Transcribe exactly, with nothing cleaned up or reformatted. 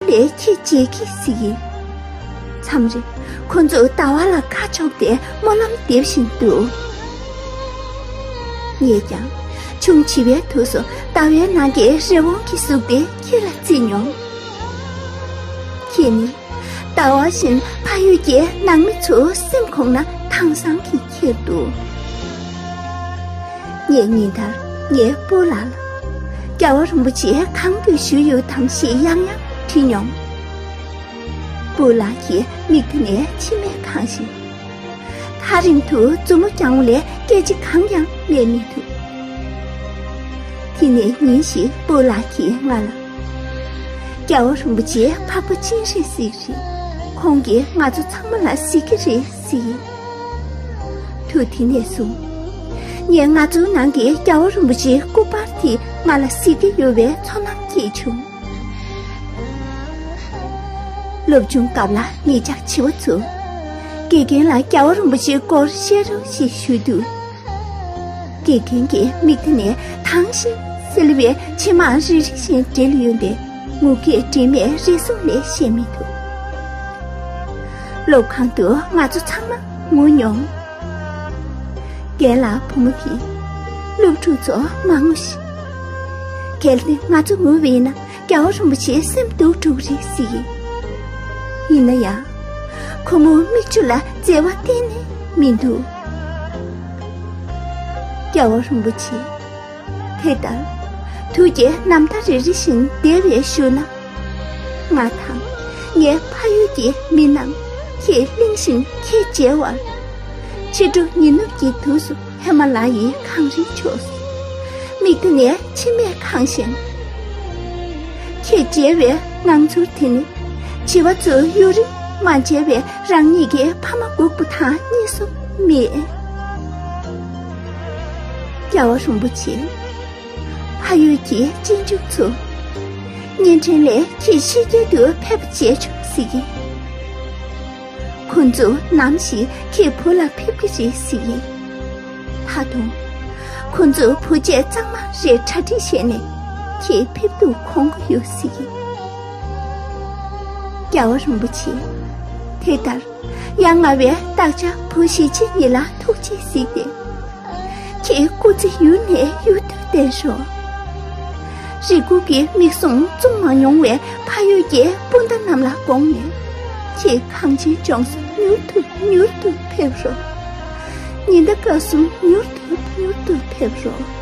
དེ་ཁྱེད་བརྗེད་ཀྱི་ཟིག་ཡིན། མཚམས་རེ་ཁོ་ཚོ་ཟླ་བ་ལ་ཁ་ཕྱོགས་ཏེ་སྨོན་ལམ་འདེབས་བཞིན་འདུག་ངས་ཀྱང་ཆུང་བྱིས་པའི་དུས་སུ་ཟླ་བའི་ནང་གི་རི་བོང་གི་གཟུགས་དེ་ཁྱེད་ལ་བརྩིས་མྱོང་། ཁྱེད་ནི་ཟླ་བ་བཞིན་ཕ་ཡུལ་གྱི་ནང་མི་ཚོའི་སེམས་ཁོང་ན་དྭངས་གཙང་གིས་ཁྱེར་འདུག་ངས་ཉིན་ལྟར་ངའི་སྤོ་ལགས་ལ། རྒྱལ་བ་རིན་པོ་ཆེ་གང་དུ་བཞུགས་ཡོད་དམ་ཞེས་ཡང་ཡང་དྲིས་མྱོང་། སྤོ་ལགས་ཀྱི་མིག་དེ་ནས་མཆི་མས་གང་ཞིང་། ཐག་རིང་དུ་མཛུབ་མོ་བརྐྱང་བ་ལས་སྐད་ཆ་གང་ཡང་སྨྲས་མི་ཐུབ། དེ་ནས་ཉིན་ཞིག་སྤོ་ལགས་ཀྱིས་ང་ལ། རྒྱལ་བ་རིན་པོ་ཆེ་འཕགས་པ་སྤྱན་རས་གཟིགས་རེད། ཁོང་གིས་ང་ཚོ་ཚང་མ་ལ་གཟིགས་ཀྱི་རེད་ཟེར། དུས་དེ་ནས་བཟུང་། ངས་ང་ཚོའི་ནང་གི་རྒྱལ་བ་རིན་པོ་ཆེའི་སྐུ་པར་དེ་ང་ལ་གཟིགས་ཀྱི་ཡོད་པའི་ཚོར་སྣང་སྐྱེས་བྱུང་། སློབ་སྦྱོང་སྐབས་ལ་ངེད་ཅག་བྱིས་པ་ཚོས་དགེ་རྒན་ལ་རྒྱལ་བ་རིན་པོ་ཆེའི་སྐོར་བཤད་རོགས་ཞེས་ཞུས་དུས། དགེ་རྒན་གྱི་མིག་དེ་ནས་དྭངས་ཤིང་བསིལ་བའི་མཆི་མ་རེ་རེ་བཞིན་འབྲེལ་ཡོད་པའི་ངུ་སྐད་འདྲེས་མའི་རེ་ཟུང་ལས་བཤད་མི་ཐུབ། སློབ་ཁང་དུ་ང་ཚོ་ཚང་མ་ངུ་མྱོང་། རྒན་ལགས་བུ་མོ་གིས། སློབ་ཕྲུག་ཚོ་མ་ངུ་ཞིག་གལ་ཏེ་ང་ཚོ་ངུ་བས་ན་རྒྱལ་བ་རིན་པོ་ཆེའི་སེམས་སྡུག་འགྲོ་གི་རེད་ཟེར་གི། ཡིན་ན་ཡང་། ཁོ་མོའི་མིག་ཆུ་ལ་བརྗེ་བ་གཏན་ནས་མི་འདུག་རྒྱལ་བ་རིན་པོ་ཆེ། དེ་ལྟར། དུས་ཀྱི་ནམ་ཟླ་རེ་རེ་བཞིན་འདས་པའི་ཤུལ་ན། ང་དང་ངའི་ཕ་ཡུལ་གྱི་མི་རྣམས་ཁྱེད་གླེང་བཞིན་ཁྱེད་མཇལ་བར། ཕྱི་དྲོ་ཉི་ནུབ་ཀྱི་དུས་སུ་ཧི་མ་ལ་ཡའི་གངས་རིའི་ཕྱོགས་སུ། མིག་དེ་ནས་མཆི་མས་གང་ཞིང་། ཁྱེད་མཇལ་བའི་ངང་ཚུལ་དེ་ནི། བྱིས་པ་ཚོས་ཡུན་རིང་མ་མཇལ་བའི་རང་ཉིད་ཀྱི་ཕ་མ་སྒུག་པ་དང་གཉིས་སུ་མེད། རྒྱལ་བ་རིན་པོ་ཆེ། ཕ་ཡུལ་གྱི་གཅེན་གཅུང་ཚོ། བརྙན་འཕྲིན་ལས་ཁྱེད་ཕྱི་རྒྱལ་དུ་ཕེབས་པ་མཇལ་བྱུང་ཟེར་གི། ཁོ་ཚོ་ནམ་ཞིག་ཁྱེད་བུ་ལ་ཕེབས་ཀྱི་རེད་ཟེར་གི། ད་དུང་། ཁོ་ཚོ་བུ་བཅས་གཙང་མ་རེད་གྲ་སྒྲིག་བྱས་ནས་ཁྱེད་ཕེབས་འདུག་དགོངས་ཀྱི་ཡོད་ཟེར་གི། རྒྱལ་བ་རིན་པོ་ཆེ། དེ་ལྟར། ཡ་ང་བས་བདག་ཅག་བུ་གཞིས་བྱེས་གཉིས་ལ་ཐུགས་རྗེས་གཟིགས་ཏེ། ཁྱེད་སྐུ་ཚེ་ཡུན་ནས་ཡུན་དུ་བརྟན་ཤོག་རེ་སྒུག་གི་མིག་ཟུང་བཙུམ་མ་མྱོང་བའི་ཕ་ཡུལ་གྱི་སྤུན་ཟླ་རྣམས་ལ་དགོངས་ནས། ཁྱེད་གངས་ཅན་ལྗོངས་སུ་མྱུར་དུ་མྱུར་དུ་ཕེབས་རོགས། ཉི་ཟླ་སྐར་གསུམ་མྱུར་དུ་མྱུར་དུ་ཕེབས་རོགས།